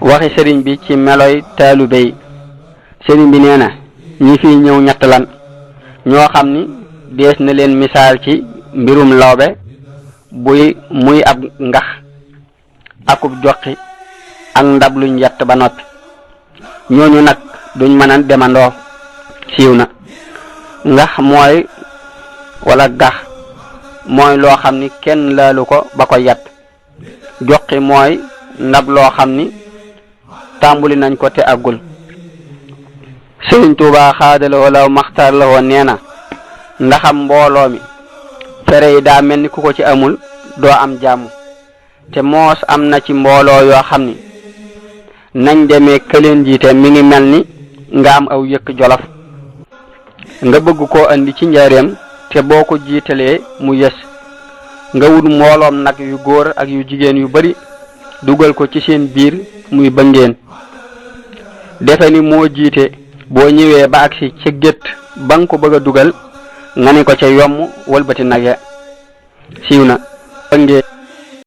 waxi sëriñ bi ci meloy taalibe yi. sëriñ bi nee na ñi fi ñëw ñett lan ñoo xam ni dees na leen misaal ci mbirum lawbe buy muy ab ngax akub joxi ak ndab luñ yett ba noppi ñooñu nag duñ mën a demandoo siiw na. ngax mooy wala gax mooy loo xam ni kenn laalu ko ba ko yett. joxi mooy ndab loo xam ni tàmbuli nañ ko te àggul. Sëriñ Tuubaa xaadalawoo law maxtaar la woon nee na ndaxam mbooloo mi fere yi daa mel ni ku ko ci amul doo am jàmm te moos am na ci mbooloo yoo xam ni nañ demee këleen jiite mi ngi mel ni nga am aw yëkk jolof nga bëgg koo andi ci njaareem te boo ko jiitalee mu yës nga wut mbooloom nag yu góor ak yu jigéen yu bari dugal ko ci seen biir muy bëngeen defe ni moo jiite boo ñëwee ba agsi ca gétt ba nga ko bëgg a dugal nga ni ko ca yomm wëlbati nag ya siiw na bëngeen